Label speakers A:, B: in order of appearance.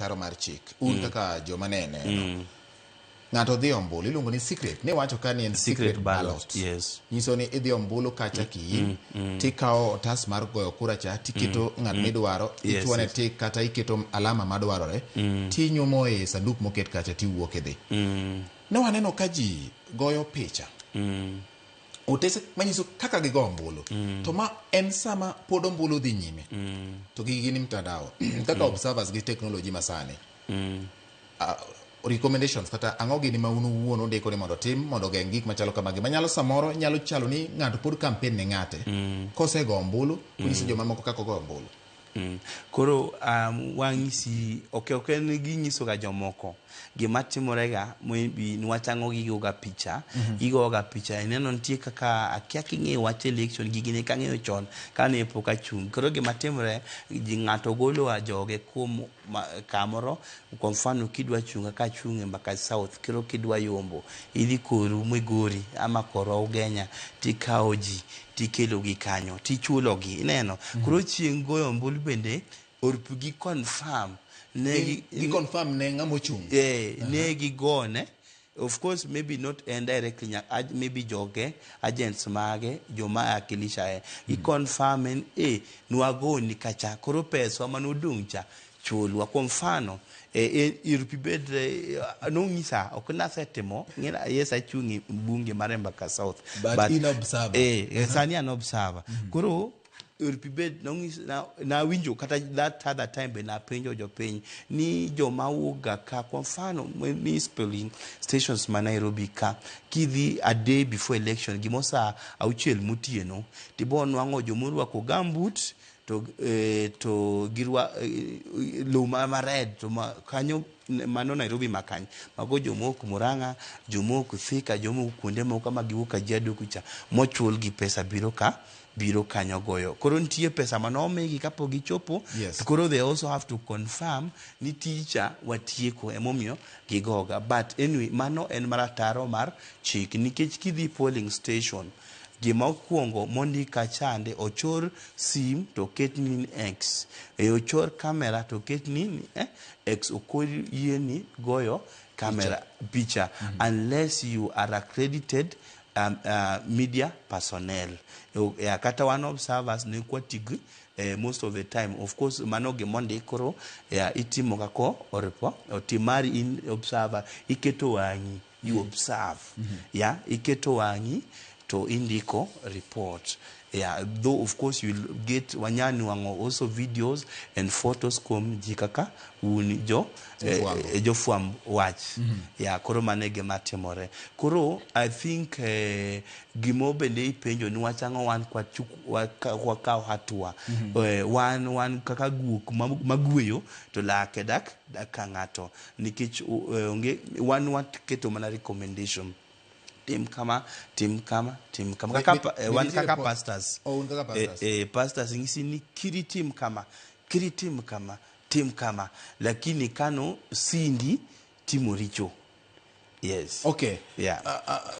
A: Ataro mar chik un kaka joma ne neno ng'ato dhi ombulu iluongo ni secret ne wacho ka ni en secret,
B: Secret ballot,
A: ballot.
B: Yes.
A: Nyiso ni idhi ombulu kacha kiin tikawo otas mar goyo kura cha tiketo ng'at midwaro ichuone tik kata iketo alama madwarore tinyumo e sanduk moket kacha tiwuok idhi. Ne waneno ka ji goyo picha otese manyiso kaka gigo ombulu to ma en sama pod ombulu dhi nyime to gigi gin mtandao kaka observers gi technology masani recommendations kata ang'o gini ma un owuon undiko ni mondo tim mondo ogeng' gik machalo kamagi manyalo samoro nyalo chalo ni ng'ato pod campaign ne ng'ate kosego ombulu onyiso jomamoko kaka ogo ombulu.
B: Koro wang'isi ok en ginyiso ga jomoko gima timore ga maybe niwach ang'o gigo ga picha gigo ga picha ineno nitie kaka akia king'eyo wach election gigi ne kang'eyo chon kane pok achung'. Koro gima timore ji ng'ato golo ga joge kuom kamoro. Kwa mfano kidwa chung' kaka achung' e Embakasi South, koro kidwa yombo idhi koru Migori ama korwa Ugenya tikawo ji tikelo gi kanyo tichulo gi ineno. Koro chieng' goyo ombulu bende orp gi confirm ne
A: gi confirm ne ng'ama ochung'.
B: Ne gigone, of course maybe not en directly maybe joge agents mage joma akilisha e gi confirm en e nwagoni kacha koro peswa manodong' cha chulwa. Kwa mfano irpi bed nong'isa ok nasetimo ng'ina yes achung' e bunge mar Embakasi South.
A: But in observer.
B: Sani an observer. Koro irpi bed nong'is nawinjo kata that other time be napenjo jopiny ni joma wuok ga ka kwa mfano ni polling stations ma Nairobi ka kidhi a day before election gimo saa 6 motieno tibo nwang'o jomorwako gumboot to girwa low ma red to ma, kanyo mano Nairobi ma kanyo mago jomok Murang'a, jomok Thika, jomok kuonde moko ma giwuok Kajiado kucha mochul gi pesa biro ka biro kanyo goyo. Koro nitie pesa manomigi kapok gichopo. To koro they also have to confirm ni ticha watieko emomiyo gigoga. But anyway mano en marataro mar chik nikech kidhi polling station gima okuongo mondik kachande ochor sim to oket ni X ochor camera to oket ni X ok oyieni goyo camera picha unless you are accredited media personnel. Kata wan observers ne kwatig most of the time, of course mano gimondik koro itimo kako oripo otim mari in observer iketo wang'i you observe iketo wang'i to indiko report. Though of course you will get wanya nwang'o also videos and photos kuom ji kaka un jo jofwamb wach. Koro mano e gima timore. Koro I think gimo bende ipenjo ni wach ang'o wan kwakaw hatua wan kaka guok magweyo to lake dak ka ng'ato nikech onge wan waketo mana recommendation tim kama tim kama tim kama kaka wan kaka pastors.
A: Oh, kaka pastors.
B: Pastors ng'isi ni kiri tim kama kiri tim kama tim kama lakini kano sindi timo richo. Yes.
A: Okay.
B: Yeah.